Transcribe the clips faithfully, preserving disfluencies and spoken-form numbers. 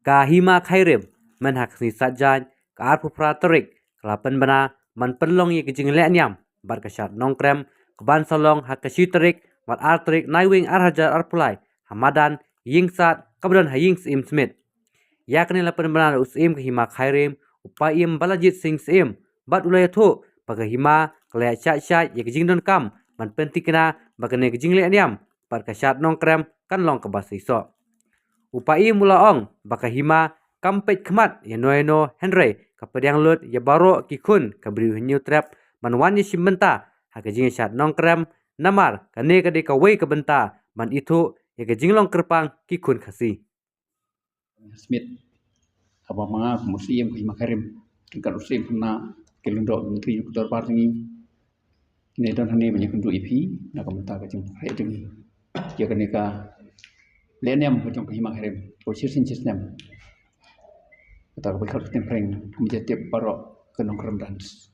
Ka Hima Khyrim, mynha ka sngi Saitjaiñ, ka arphew phra tarik, ka la pynbna ban pynlong ïa ka jingleh niam bad ka shad nongkrem, ka ban sa long ha ka shi tarik bad ar tarik Naiwieng ar hajar arphew lai, ha madan Ïingsad, kaba don ha Ïing Syiem Smit. Ïa kane la pynbna da u Syiem ka Hima Khyrim, u Paiem Balajied Singh Syiem, bad u la ïathuh ba ka hima ka la ïa shah shah ïa ka jingdonkam ban pyntikna ba kane ka jingleh niam bad ka shad nongkrem kan long kaba seisoh. U Paiem u la ong ba ka hima kam peit khmat ïa no ïa no, hynrei ka pdiang lut ïa baroh ki khun ka Bri u Hynñiewtrep ban wan ïashim bynta ha ka jingïashad nongkrem, namar kane ka dei kawei ka bynta ban ithuh ïa ka jinglong kyrpang ki khun Khasi. Smit, kaba ma nga kum u Syiem ka Hima Khyrim, ryngkat u Syiem khynnah, ki lyngdoh ki myntri na ka dorbar jong ngi. Kine don hangne ban ïakynduh ïa phi na ka bynta ka jingpynkhreh jong ngi ïa kane ka leh niam ka jong ka Hima Khyrim, ka shisien shisnem. Kata ka ba khot ka Tymphring, kum jatip baroh ka nongkrem dance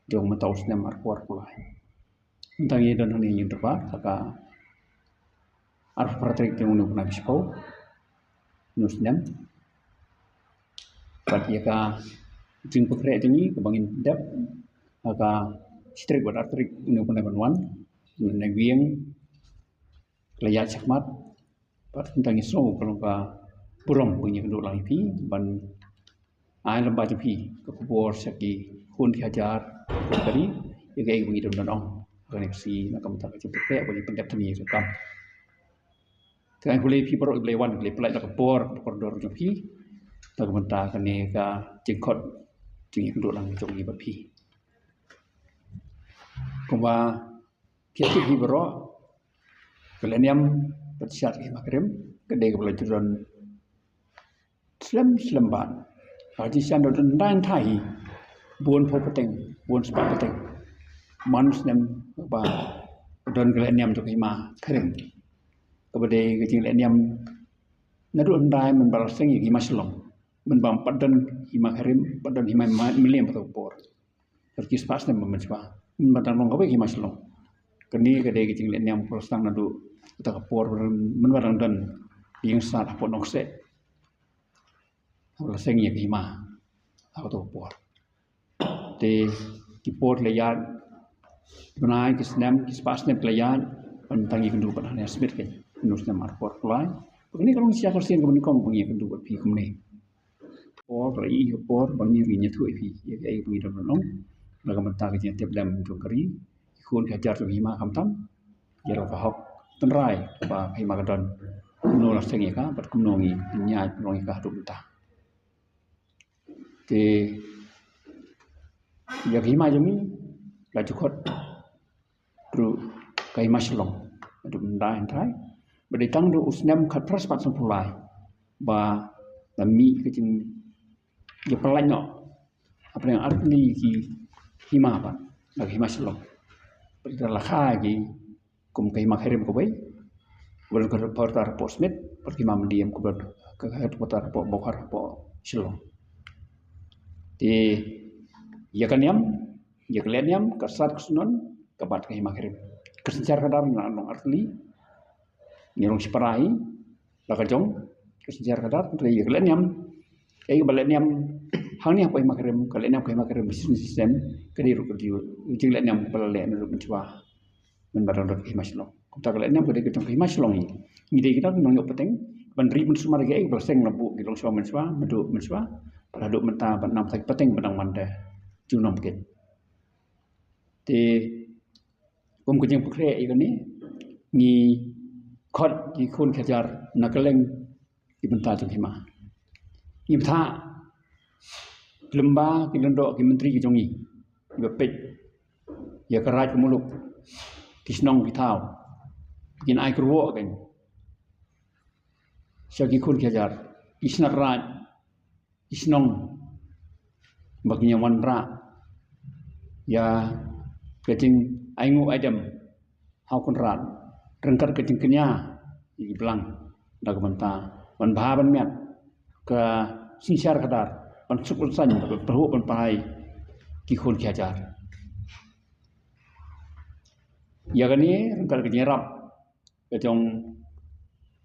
jong mynta u snem arphew arphew lai. Mynta ngi don hangne ha ïing dorbar ha ka arphew phra tarik jong une u bnai ba shiphew, une u snem. Bad ïa ka jingpynkhreh jong ngi kaba ngin dep ha ka shi tarik bad ar tarik une u bnai ban wan, une u Naiwieng, ka la ïaid shakhmat. Bad mynta ngi sngew ka long ka burom ba ngin ïakynduh lang ïa phi ban ai lem bad ïa phi ka khubor sha ki khun ki hajar, khun ka ri, ïa kaei ba ngi dang don ong ha kane ka sngi na ka bynta ka jingpynkhreh ba ngin pyndep tang ïa ka kam. Te ngan khublei ïa phi baroh kiba la wan, kiba la pynlait na ka por, na ka kordor jong phi na ka bynta kane ka jingkhot jingïakynduh lang jong ngi bad phi. Kumba phi tip hi baroh, ka leh niam bad shad ka Hima Khyrim ka dei kaba la ju don slem slem bad ka jingshisha da don dang thai hi bun phew pateng, bun spah pateng. Man snem ba don ka leh niam jong ka Hima Khyrim, kaba dei ka jingleh niam naduh hyndai mynba la seng ïa ka Hima Shillong, mynba ym pat don Hima Khyrim, pat don Hima Mylliem ha kato ka por. Ki spah snem ba mynshuwa, mynba dang long kawei ka Hima Shillong. Kane ka dei ka jingleh niam kaba la sdang naduh kata ka por, mynba dang don ïing sad hapoh Nongkseh, kaba la seng ïa ka hima ha kato ka por. Te ki por ki la ïaid, ki bnai, ki snem, ki spah snem ki la ïaid, ban tang ïakynduh bad Hania Smit kane, une u snem arphew arphew lai. Kane ka long shisha ka sien kaba nyngkong ba ngi ïakynduh bad phi kumne. Por, ka la i ka por ba ngi ruh ngin ïathuh ïa phi ïa kaei ba ngi dang don ong na ka bynta ka jingtip lem jong ka ri, ki khun ki hajar jong ka hima, khamtam ïa la ka hok tynrai kaba ka hima ka don, kumno la seng ïa ka bad kumno ngi pynïaid pynlong ïa ka haduh mynta. Te ïa ka hima jong ngi la ju khot ruh ka Hima Shillong haduh mynta hynrei ba dei tang haduh u snem khatphra spah sanphew lai ba la mih ka jingïapynlait noh hapdeng artylli ki hima pat na ka Hima Shillong. Bad la kha ki kum ka Hima Khyrim kawei, kaba don ka headquarter hapoh Smit, bad ka Hima Mylliem kaba don ka headquarter hapoh Bokar hapoh Shillong. Te ïa ka niam, ïa ka leh niam, ka sad ka shnong, ka bat ka Hima Khyrim. Ka synshar khadar ngi la long artylli, ngi long shipara hi la ka jong ka synshar khadar, te ïa ka leh niam, ïa kaba leh niam hangne hapoh Hima Khyrim, ka leh niam ka Hima Khyrim shisien shisien ka dei ruh ka dei ka jingleh niam kaba la leh naduh mynshuwa mynba dang don ka Hima Shillong. Kumta ka leh niam ka dei ka jong ka Hima Shillong hi. Ngi dei kita ki nongïoh pateng ban ri ban sumar ïa kaei kaba la seng, la buh ki longshuwa mynshuwa, naduh mynshuwa bad haduh mynta, bad namar ki pateng ba dang wan da junom kin. Te kum ka jingpynkhreh ïa kane, ngi khot ki khun ki hajar na kylleng ki bynta jong ka hima. Ngi bthah lyngba ki lyngdoh ki myntri ki jong ngi kiba peit ïa ka raid ka muluk, ki shnong ki thaw, kin ai kyrwoh kein sha ki khun ki hajar, ki shnat raid, ki shnong, ba kin ïa wanrah ïa ka jingainguh aidem ha u Kynrad ryngkat ka jingkñia ïa ki blang da ka bynta ban bha ban miat ka synshar khadar, ban suk ban saiñ, ban pyrhuh ban pyrhai ki khun ki hajar. Ïa kane ryngkat ka jingïarap ka jong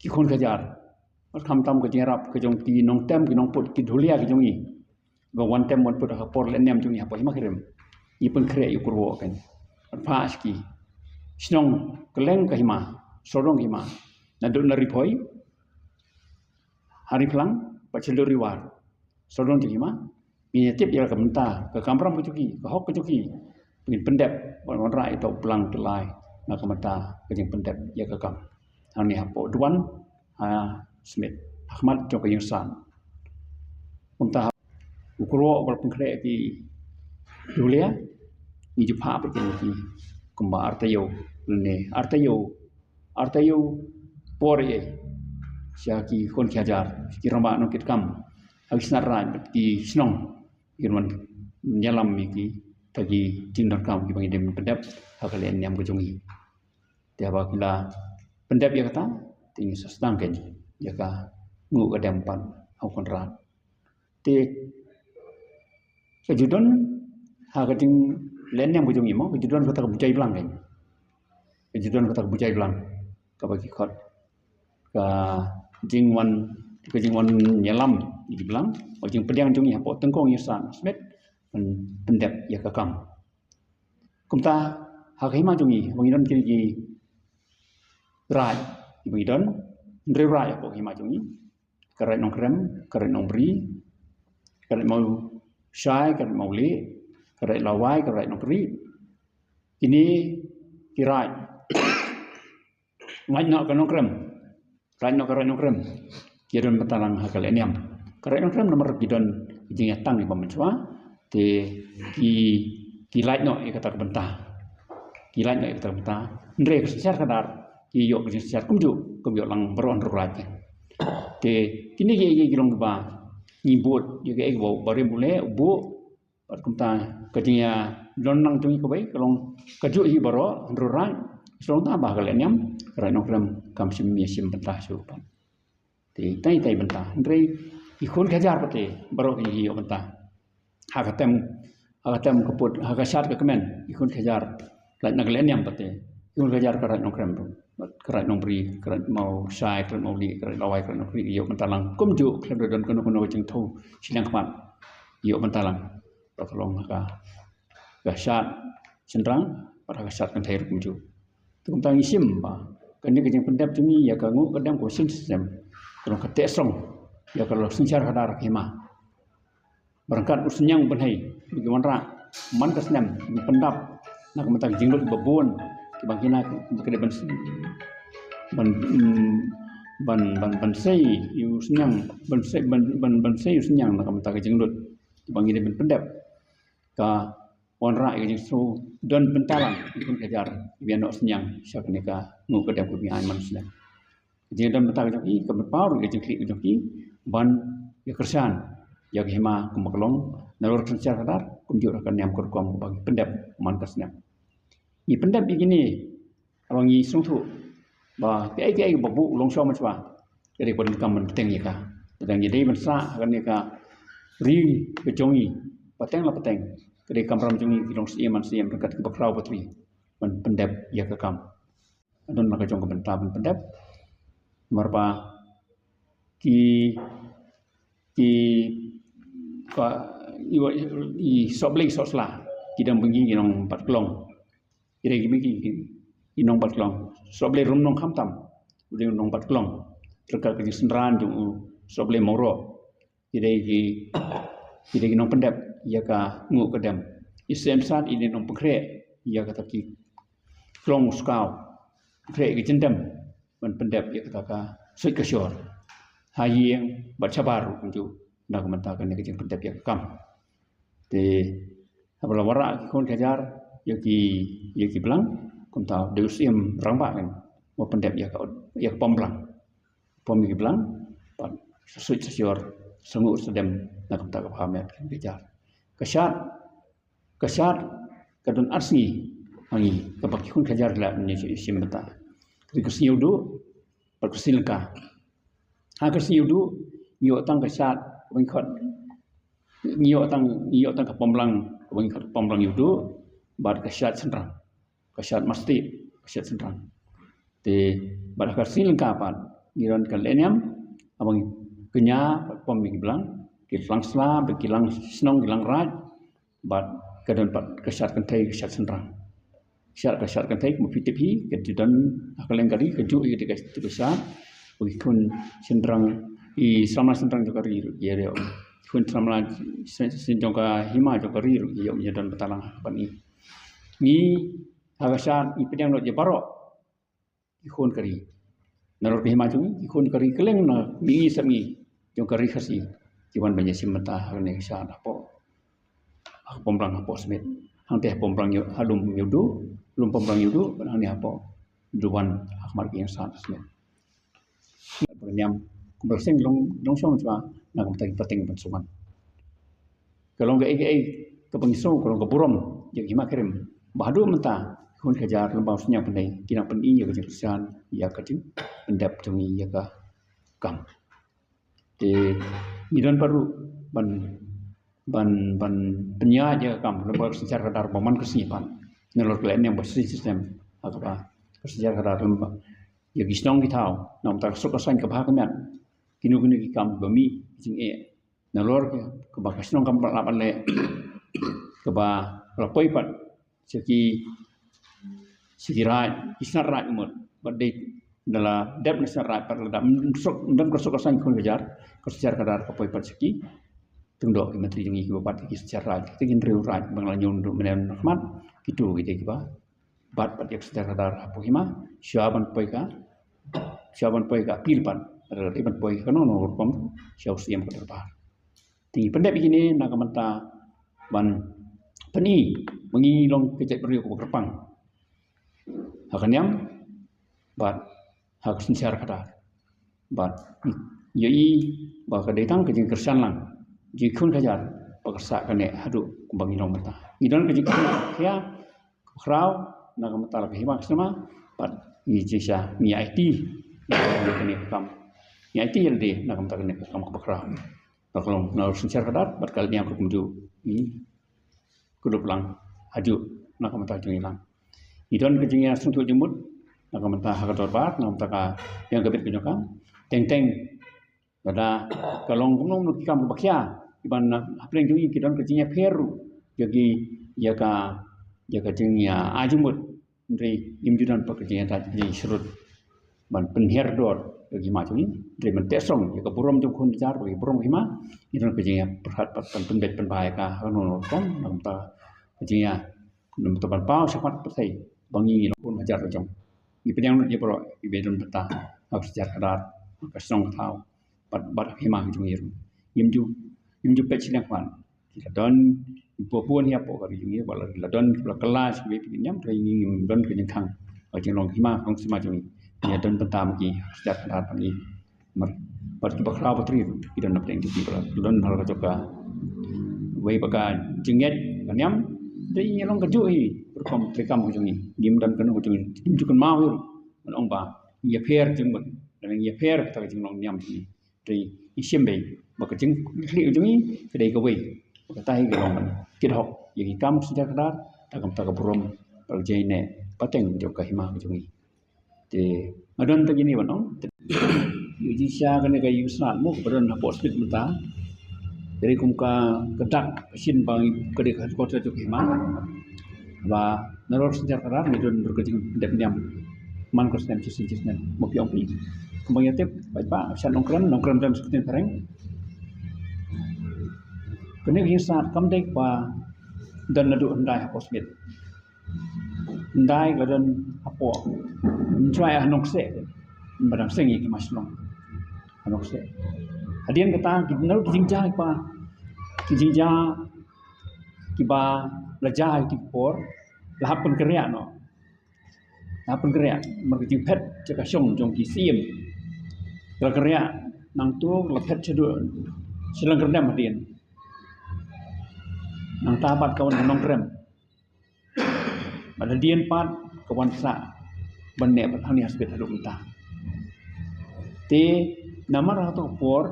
ki khun ki hajar, Khamtam ka jingïarap ka jong ki nongtem, ki nongput, ki dhulia ki jong ngi. Ba wan tem wan put ha ka por lehniam jong ngi hapoh Hima Khyrim. Ngi pynkhreh ïa u kyrwoh kan. Bad phah sha ki shnong kylleng ka hima, sawdong ka hima. Naduh na Ri Bhoi ha Ri Phlang bad sha lut Ri War, sawdong jong ka hima. Ngi ïa tip ïa ka bynta, ka kamram ka jong ki, ka hok ka jong ki. Ngin pyndep bad wanrah ïa u Trai Blei na ka bynta ka jingpyndep ïa ka kam. Hangne hapoh Duan ha Smit, ha khmat jong ka ïing san. Kumta u kyrwoh ba la pynkhreh ki dhulia, ngi ju phah pat ïa ki kumba ar taïew, lane ar taïew, ar taïew por ïa sha ki khun ki hajar, ki rangbah nongkitkam ha ki shnat raid bad ki shnong, kin wan ïalam ïa kita ki jingdonkam kiba ngi dei ban pyndep ha ka lehniam ka jong ngi. Te haba ki la pyndep ïa kata, te ngi sa sdang kein ïa ka nguh ka dem pat ha u Kynrad. Te ka ju don ha ka jinglehniam ka jong ngi mo, ka ju don kata ka bujai blang kein. Ka ju don kata ka bujai blang kaba ki khot ka jingwan, ka jingwan ïalam ïa ki blang, ka jingpdiang jong ngi hapoh tyngkong ïing san Smit ban pyndep ïa ka kam. Kumta ha ka hima jong ngi ba ngi don kine ki raid, ba ngi don hynriew raid hapoh ka hima jong ngi. Ka Raid Nongkrem, ka Raid Nongbri, ka Raid Mawshai, ka Raid Mawlieh, ka Raid Lawai, ka Raid Nongkrieh. Kine ki raid, lait noh ka Nongkrem, lait noh ka Raid Nongkrem, ki don bynta lang ha ka lehniam. Ka Raid Nongkrem namar ki don ki jingïatang kiba mynshuwa, te ki, ki lait noh ïa kata ka bynta. Ki lait noh ïa kata ka bynta. Hynrei ka synshar khadar ki ïoh ka jingsynshar kumjuh, kumjuh lang baroh hynriew raid. Te kine kiei kiei ki long kiba ngi bud ïa kaei kaba u barim u leh, u buh. Bad kumta ka jingïadon lang jong ngi kawei ka long kajuh hi baroh hynriew raid. Shu long tang ba ha ka lehniam ka Raid Nongkrem kam shym ïashim bynta shuh pat. Te tang ïa kata bynta. Hynrei ki khun ki hajar pat te baroh ki ïoh bynta. Ha ka tem, ha ka tem ka put, ha ka shad ka kmen, ki khun ki hajar lait na ka lehniam pat te. Ki khun ki hajar ka Raid Nongkrem ruh, ka Raid Nongbri, ka Raid Mawshai, ka Raid Mawlieh, ka Raid Lawai, ka Raid Nongbri, ïoh bynta lang kumjuh, khlem da don kano kano ka jingthew shiliang khmat, ïoh bynta lang. Ba ka long ha ka, ka shad shynrang bad ha ka shad kynthei ruh kumjuh. Te kumta ngi shim ba kane ka jingpyndep jong ngi ïa ka nguh ka dem kaba shisien shisien ka long ka tehsong ïa ka long synshar khadar ka hima. Ba ryngkat u synñiang u bynhei ba ki wanrah man ka snem, ngi pyndap na ka bynta ka jinglut ba bun kiba ngi na ka dei ban, ban, mm, ban, ban, ban sei ïa u synñiang, ban sei, ban, ban, ban sei ïa u synñiang na ka bynta ka jinglut kiba ngi dei ban pyndep. Ka wanrah ïa ka jingsngew don bynta lang ïa ki khun ki hajar kiba ïa noh synñiang sha kane ka nguh ka dem kaba ngi ai man snem. Ka jingdon bynta ka jong ki ka pynpaw ruh ïa ka jingkhlieh ka jong ki ban ïa kyrshan ïa ka hima kumba ka long nalor ka synshar khadar kumjuh ruh ka niam ka rukom kaba ngi pyndep man ka snem. Ngi pyndep ïa kine haba ngi sngewthuh ba kaei kaei ba buh u longshaw mynshuwa ka dei ka donkam ban bteng ïa ka. Te dang ngi dei ban sah ha kane ka ri ka jong ngi, pateng la pateng, ka dei kamram jong ngi ki long siem man siem ryngkat kiba khraw ba twi ban pyndep ïa ka kam. Don la ka jong ka bynta ban pyndep. Namar ba ki, ki, ka, i, i sohblei sohsla ki dang byngi ki nongbat klong. Ki dei ki byngi ki, ki nongbat klong. Sohblei Rumnong khamtam u dei u nongbat klong. Ryngkat ka jingsynran jong u sohblei Mawroh. Ki dei ki, ki dei ki nongpyndep ïa ka nguh ka dem. I Syiemsat i dei nongpynkhreh ïa kata ki klong skaw, pynkhreh ïa ki jyndem ban pyndep ïa kata ka suit ka shor ha ïing bad shabar ruh kumjuh na ka bynta kane ka jingpyndep ïa ka kam. Te haba la wanrah ki khun ki hajar ïa ki, ïa ki blang, kumta dei u Syiem rangbah kan ba pyndep ïa ka, ïa ka pom blang. Pom ïa ki blang bad sa suit sa shor, sa nguh sa dem na ka bynta ka bha met ka jingpyndep. Ka shad, ka shad ka don ar sngi ha ngi kaba ki khun ki hajar ki la ïashim bynta. Ka dei ka Sngi Ïewduh bad ka Sngi Lyngka. Ha ka Sngi Ïewduh ngi ïoh tang ka shad kaba ngi khot, ngi ïoh tang, ngi ïoh tang ka pom blang kaba ngi khot pom blang Ïewduh bad ka shad shynrang, ka shad mastieh, ka shad shynrang. Te bad ha ka Sngi Lyngka pat ngi don ka lehniam, Haba ngi kñia bad pom ïa ki blang, ki lang sla bad ki lang shnong, ki lang raid, bad ka don pat ka shad kynthei, ka shad shynrang. Shad, ka shad kynthei, kumba phi tip hi, ka ju don ha kylleng ka ri, ka juh ïa ka, ka shad. Ki khun shynrang, ki samla shynrang jong ka ri ruh ki ïa ïoh. Ki khun samla shyn-, shyn-, jong ka hima jong ka ri ruh ki ïoh, ïa don bynta lang ha ka ban i. Ngi ha ka shad ngi pdiang lut ïa baroh ki khun ka ri. Nalor ka hima jong ngi, ki khun ka ri kylleng na mihngi sepngi jong ka ri Khasi ki wan ban ïashim bynta ha kane ka shad hapoh, ha Pambrang hapoh Smit. Hangtei ha Pambrang ïa, ha Lum Ïewduh, Lum Pambrang Ïewduh, bad hangne hapoh Duwan ha khmat ka ïing shad Smit. Ba niam kumba seng long, long shong shuwa na ka bynta ki pateng ban sumar. Ka long kaei kaei kaba ngi sngew, ka long ka burom ïa ki hima ki rim ba haduh mynta ki khun ki hajar lyngba u Synñiang Pyndei ki nang pyni ïa ka jingkyrshan, ïa ka jingpyndep jong ngi ïa ka kam. Te ngi don pat ruh ban, ban, ban pynïaid ïa ka kam lyngba ka synshar khadar ba man ka sngi pat. Nalor ka lehniam ba shisnem ha kaba ka synshar khadar lyngba ïa ki shnong ki thaw na ka bynta ka suk ka saiñ, ka bha ka miat, kino kino ki kam ba mih, ki jingeh. Nalor ka, kaba ka shnong kam lah ban leh, kaba la poi pat sha ki, sha ki raid, ki shnat raid mut. Bad dei da la dep na shnat raid pat, lada ym suk, ym don ka suk ka saiñ khun ka hajar, ka synshar khadar ka poi pat sha ki Tyngdoh, ki myntri jong ngi kiba bat ïa ki synshar raid, ki tngen riew raid ba nga la ñiew naduh mynne na khmat, kito ki dei kiba bat pat ïa ka synshar khadar hapoh hima, shuwa ban poi ka, shuwa ban poi ka appeal pat, lada dei ban poi kano kano rukom sha u Syiem ka dorbar. Te ngi pyndep ïa kine na ka bynta ban pyni ba ngi long ka jaitbynriew kaba kyrpang ha ka niam bad ha ka synshar khadar. Bad ïohi ba ka dei tang ka jingkyrshan lang jong ki khun ki hajar ba ka sah kane haduh kumba ngi long mynta. Ngi don ka jingkhia kaba khraw na ka bynta la ka hima ka shnong, bad ngi jingshisha ngi aiti ïa kane ka kam. Ngi aiti ïa lade na ka bynta kane ka kam kaba khraw. Ba ka long na u synshar khadar bad ka lehniam ruh kumjuh. Ngi kdup lang hajuh na ka bynta jong ngi lang. Ngi don ka jingïasngewthuh jingmut na ka bynta ha ka dorbar, na ka bynta ka ïing ka bit ka jong ka. Teng teng lada ka long kumno kumno ki kam kiba khia, kiba na hapdeng jong ngi ki don ka jingïapher ruh ïa ki, ïa ka, ïa ka jingïa-ai jingmut. Hynrei ngim ju don pat ka jingïada, ka jingshrut ban pynhiar dor ïa ka hima jong ngi. Hynrei ban teh song ïa ka burom jong khun hajar bad ka burom ka hima, ngi don ka jingïapyrkhat pat ban pynbeit pynbha ïa ka ha kano kano rukom, na ka bynta ka jingïa, na ka bynta ban paw shakhmat pyrthei ba ngi long khun hajar la jong. Ngi pdiang lut ïa baroh kiba don bynta ha ka synshar khadar, ha ka shnong ka thaw, bad, bad ha ka hima ka jong ngi ruh. Ngim ju, ngim ju peit shiliang khmat. Ki la don kiba bun hi hapoh ka ri jong ngi, ba la, la don kiba la kylla sha kiwei pat ki niam, hynrei ngi ngim don ka jingkhang ba ka jinglong hima ka longsima jong ngi. Ngi la don bynta ma ki ha ka synshar khadar ba ngi. Mar, bad kiba khraw ba tri ruh ki don na pdeng jong ki, ba la don ha la ka jong kawei pat ka jingngeit ka niam. Hynrei ngi long kajuh hi rukom treikam ka jong ngi. Ngim don kano ka jong ngi, ngim ju kynmaw hi ruh ban ong ba ngi ïapher jingmut, lane ngi ïapher kata ka jinglong niam jong ngi. Te ngi shim beit ba ka jingkitkhlieh jong ngi ka dei kawei, ba kata hi ka long ban kit hok ïa ki kam synshar khadar da ka bynta ka burom bad ka jingïaineh pateng jong ka hima ka jong ngi. Te nga don tang kine ban ong. Te ïa jingshisha kane ka ïing shnat mo kaba don hapoh Smit mynta, ka dei kum ka, ka dak ka shin ba ngi, ka dei ka headquarter jong ka hima. Ba nalor synshar khadar ngi don ruh ka jingdep niam man ka snem shisien shisien. Mo ki ong phi, kumba ngi tip, paidbah, sha Nongkrem, Nongkrem don sha ktien phareng. Kane ka ïing shnat kam dei ba don naduh hyndai hapoh Smit. Hyndai ka la don hapoh, ym shuwa ha Nongkseh, ba dang seng ïa ki hima shnong ha Nongkseh. Hadien kata ki, na ki jingjia kiba, ki jingjia kiba la jia ha ki por, la hap pynkynriah noh. La hap pynkynriah, namar ka jingphet jong ka shong jong ki syiem. Ka la kynriah nangto, ka la phet shaduh sha Lyngkyrdem hadien. Nangta pat ka wan ha Nongkrem. Bad hadien pat ka wan sah ban neh pat hangne ha Smit haduh mynta. Te namar ha kato ka por,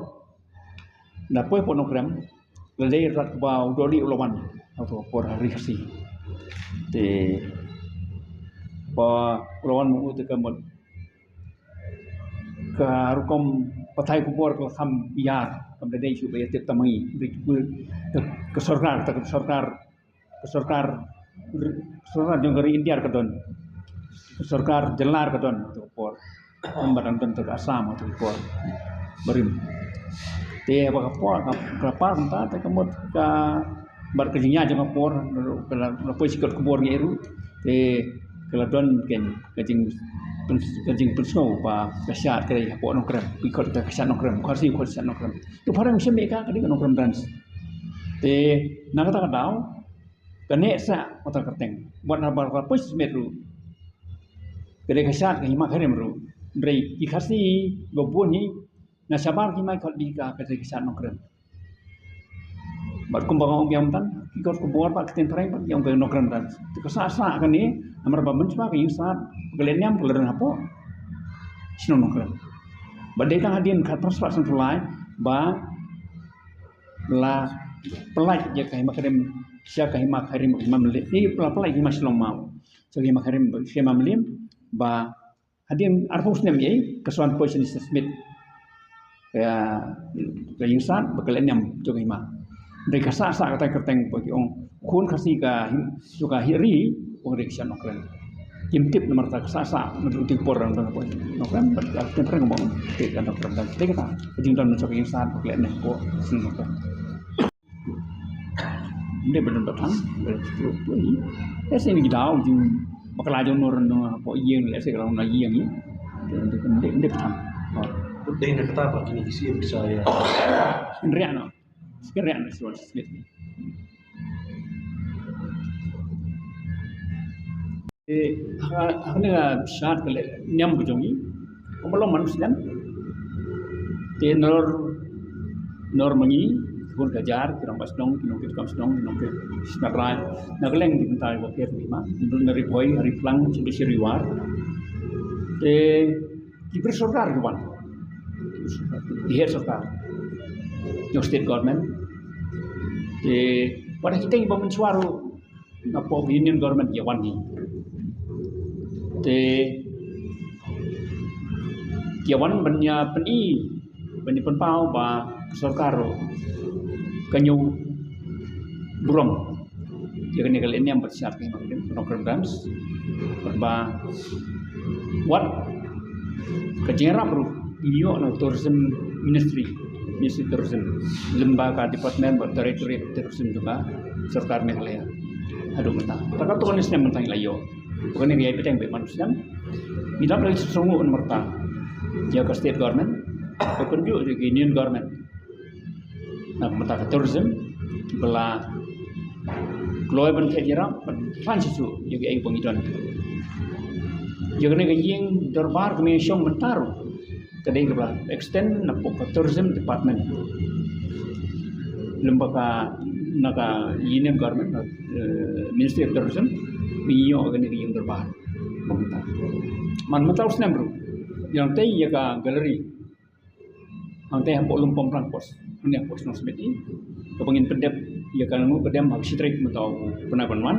la poi hapoh Nongkrem, la dei rat ba u dohlieh u la wan ha kato ka por ha Ri Khasi. Te ba u la wan ma u te ka mut ka rukom pathai khubor ka la kham ïar, kam da dei shuh ba ïa tip tang ma ngi. Ka, ka sorkar, ka sorkar, ka sorkar, ka sorkar jong ka ri India ka don, ka sorkar jylla ka don, ka por. Namar dang don ka Assam ka por barim. Te ba ka por ka, ka por mynta te ka mut ka bad ka jingïaid jong ka por ka la, la poi shi kot khubor ngi ruh. Te ka la don ken ka jing, ka jingpynsngew ba ka shad ka dei hapoh Nongkrem, phi khot ka shad Nongkrem, Khasi khot shad Nongkrem. Te phareng shem ka ka dei ka Nongkrem Dance. Te na kata ka daw ka neh sa kata ka kyrteng. Wat na ba ka poi smet ruh ka dei ka shad ka hima ka rim ruh. Hynrei ki Khasi ba bun hi na shabar ki mai khot di ka ka dei ka shad Nongkrem. Bad kumba nga ong biang mynta ki kot khubor bad ka ktien phareng bad ki ong ka Nongkrem Dance. Te ka sah sah kane namar ba mynshwa ka ïing sat ba ka leh niam ka la don hapoh shnong Nongkrem. Bad dei tang hadien khatphra spah sanphew lai ba la pyllait ïa ka hima ka rim sha ka hima ka rim, hima Mylliem, eh, la pyllait hima Shillong Maw sha ka hima ka rim, sha hima Mylliem. Ba hadien arphew snem ïa ka Swan Position Smith ka, ka ïing sat ba ka leh niam jong ka hima. Dei ka sah sah kata ka kyrteng ba ki ong khun Khasi ka him, jong ka hi ri, ong dei ka shad Nongkrem. Kim tip namar ta ka sah sah mynta u tik por dang dang Nongkrem bad ka ktien phareng ka ong dei ka Nongkrem Dance. Dei kata ka jingdon mynta ka ïing sat ba ka leh niam hapoh shnong Nongkrem. Ym dei ba don ba thang, ba don ba thang. Ïa sien ki daw jing bakla jong nor nor hapoh ïing, lehse ka long na ïing ïa. Ym dei, ym dei ba thang. Dei na kata ba kine ki siem ki sa ïa. Kin riah noh. Kin riah noh shuwa shuwa. Te ha, ha kane ka shad ka leh niam ka jong ngi, kumba long man u snem. Te nor, nor ma ngi, ki khun ka jar, ki rangbah shnong, ki nongkit kam shnong, ki nongkit shnong rai, na kylleng ki bynta kiba pher ki hima, na Ri Bhoi, Ri Phlang, shisha Ri War. Te ki briew sorkar ki wan, ki head sorkar jong state government. Te wat la ki teng ba mynshuwa ruh na pdeng union government ki wan hi. Te ki wan ban ïa pyni, ban ïa pynpaw ba ka sorkar ruh ka ñiew burom ïa kane ka leh niam bad shad ka hima ka rim, Nongkrem Dance. Bad ba wat ka jingïarap ruh ngi ïoh na tourism ministry, Ministry of Tourism, lem bad ka department bad directorate of tourism jong ka sorkar Meghalaya. Haduh mynta, ta ka to ne snem mynta ngi la ïoh. Kane ngi ïa pyrshang bad man snem. Ngi dap lagi sngewthuh namar ta ïa ka state government, ka pynjur ïa ka union government. Na mynta ka tourism ba la kloi ban khet ïarap ban plan shisha ïa ka ei ba ngi don. Ïa kane ka ïing dorbar ka me shong mynta ruh ka dei kaba extend na pdeng ka tourism department. Lem bad ka, na ka union government, eh, Ministry of Tourism, ngi ïoh kane ka ïing dorbar. Ba mynta, man mynta u snem ruh, ïa ngi tei ïa ka gallery. Hangtei hapoh Lumpong Prang Post, hangne hapoh Shnong Smit, kaba ngin pyndep ïa ka ngu ka dem ha ka shi tarik mynta u bnai ban wan.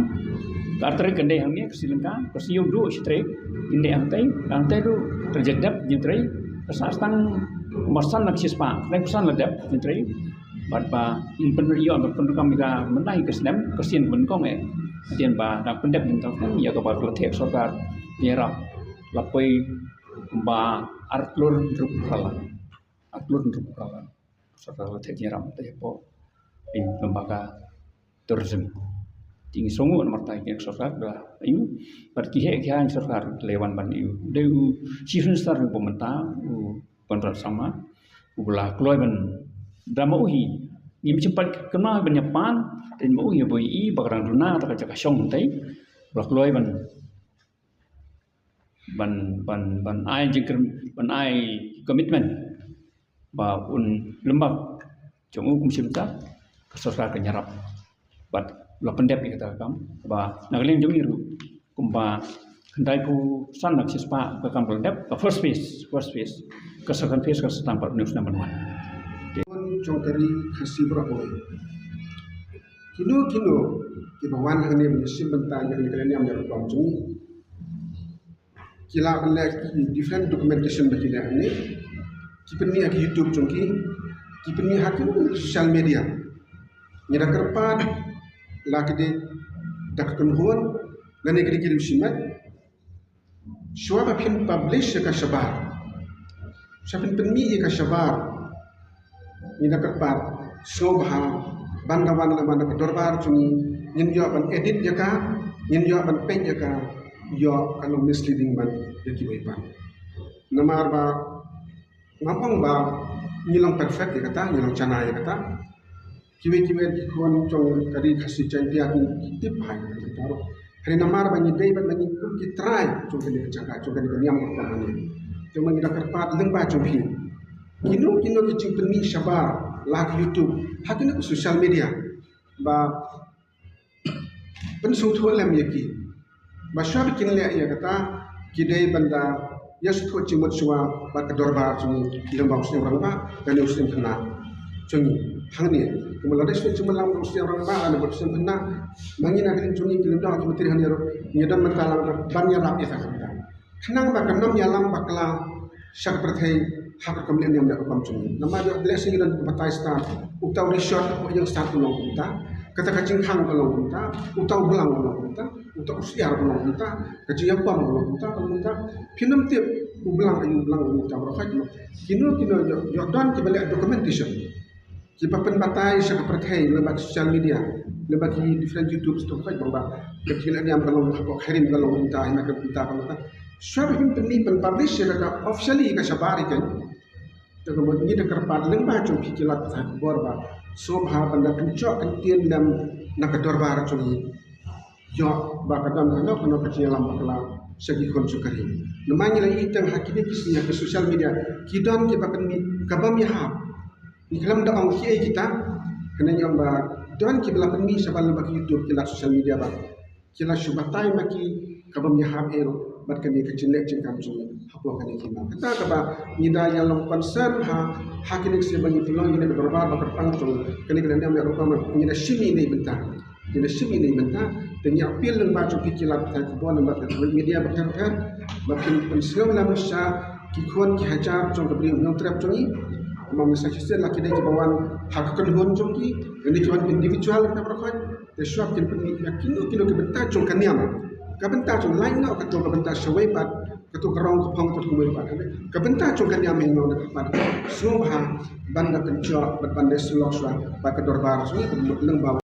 Ka ar tarik kan dei hangne ka Sri Lanka, ka sngi u duh shi tarik ngin dep hangtei. Hangtei ruh ka la dep jingtrei, ka sah tang marsan na ka shispah, ka dei marsan la dep jingtrei. Bad ba ngin pynrem, ban pynrem ïa ka mynta ïa ka snem, ka sien ban kong eh. Hadien ba dang pyndep ïa ka ba ka la theh sorkar ïarap la poi ba ar klur hynriew phew phra lak. Ar klur hynriew phew phra lak. Sorkar la theh jingïarap te hapoh, eh, lem bad ka tourism. Te ngi sngewnguh namar ta ïa ka sorkar ba, eh, bad ki heh ki ha sorkar lei wan ban, eh, dei u Chief Minister ba mynta u Conrad Sangma, uba la kloi ban, da ma u hi ngim shym pat kynmaw ban ïa pan, te ma u hi ba i ba ka dang duna ta ka jaka shong tei, uba la kloi ban ban, ban, ban ai jingkyrmen, ban ai commitment ba un lem bad jong u kum shim ta ka sorkar kan ïarap. Bad la pyndep ïa kata ka kam ba na ka liang jong ngi ruh kumba khyndai phew san na ka shispah ka kam ka la dep, ka first phase, first phase, ka second phase ka sa tang pat u snem ban wan. Jong ka ri Khasi baroh kawei. Kino kino kiba wan hangne ban ïashim bynta ïa kane ka lehniam ïa ka rukom jong ngi, ki lah ban leh ki different documentation ba ki leh hangne. ki pynmih ha ki YouTube jong ki, ki pynmih ha ki social media. Ngi da kyrpad la ki dei da ka kynhun lane ki dei ki riewshimet, shuwa ba phin publish ïa ka shabar, shuwa phin pynmih ïa ka shabar, ngi da kyrpad sngewbha ban da wan lem na ka dorbar jong ngi, ngin ïoh ban edit ïa ka, ngin ïoh ban peit ïa ka, ïoh ka long misleading ban ïa kiwei pat. Namar ba ngam ong ba ngi long perfect ïa kata, ngi long chana ïa kata. Kiwei kiwei ki khun jong ka ri Khasi Jaiñtia ki tip bha ïa kata ruh. Hynrei namar ba ngi dei ban, ngi kum ki trai jong kane ka jaka, jong kane ka niam ka rukom hangne. Te ma ngi da kyrpad lyngba jong phi, kino kino ki jingpynmih shabar la ha YouTube, ha kino ki social media, ba pynsngewthuh lem ïa ki ba shuwa ba kin leh ïa kata, ki dei ban da ïa sngewthuh jingmut shuwa bad ka dorbar jong ngi lyngba u Syiem Rangbah lane u Syiem Khynnah jong ngi hangne. Kumba la dei sngewthuh jingmut lang u Syiem Rangbah lane bad u Syiem Khynnah, ma ngi na ka liang jong ngi ki lyngdoh ki myntri hangne ruh ngi don mynta lang ban ïarap ïa ka, khnang ba kan ym ïalam bakla sha ka pyrthei ha ka rukom leh niam leh rukom jong ngi. Namar ïoh lehse ngi don batai stad, uta u rishot hapoh ïing stad u long kumta, kata ka jingkhang ka long kumta, uta u blang u long kumta, uta u syiar u long kumta, ka jingïapom u long kumta, ka long kumta. Phin ym tip u blang aïu u blang u long kumta baroh khoit. Kino kino ïoh, ïoh don kiba leh documentation, kiba pynbatai sha ka pyrthei lyngba ki social media, lyngba ki different YouTube, sdang ka bang ba ka jingïaleh niam ka long hapoh Khairim ka long kumta, hynrei ka kumta ka long kumta. Shuwa ba phin pynmih pynpublish ïa ka officially ka shabar ïa ka. Te kumba ngi da kyrpad lyngba jong phi ki lad pathai khubor ba sngewbha ban da kynjoh kyntien lem na ka dorbar jong ngi. Ïoh ba ka don kano kano ka jingïalam bakla sha ki khun jong ka ri. Namar ngi la ïohi tang ha kine ki sngi ha ki social media, ki don kiba pynmih ka bym ïahap. Ngi khlem da ong kiei kita, kane ngi ong ba don kiba la pynmih shabar lyngba ki YouTube, ki lad social media ba ki la shu batai ma ki ka bym ïahap ei ruh bad kane ka jingleh jingkam jong ngi hapoh kane ka hima. Kata kaba ngi da ïa long concern ha, ha kine ki sngi ba ngi pynlong ïa kane ka dorbar ba kyrpang jong kane ka niam leh rukom, ngi da shim ïa kane bynta. Ngi da shim ïa kane bynta, te ngi appeal lyngba jong phi ki lad pathai khubor, lyngba ki media ba ter ter, ba phin pynsngew lem sha ki khun ki hajar jong ka briew Hynñiewtrep jong ngi. Kumba mynta shisien la ki dei kiba wan ha ka kynhun jong ki, ki dei kiba wan individual ka baroh khoit. Te shuwa kin pynmih ïa kino kino ki bynta jong ka niam, ka bynta jong, lait noh kato ka bynta shawei pat, kato ka rong ka phong kato ka mut pat, ka bynta jong ka niam hi noh na ka pat. Sngewbha ban da kynjoh bad ban da sylok shuwa bad ka dorbar jong ngi, ka mut lyngba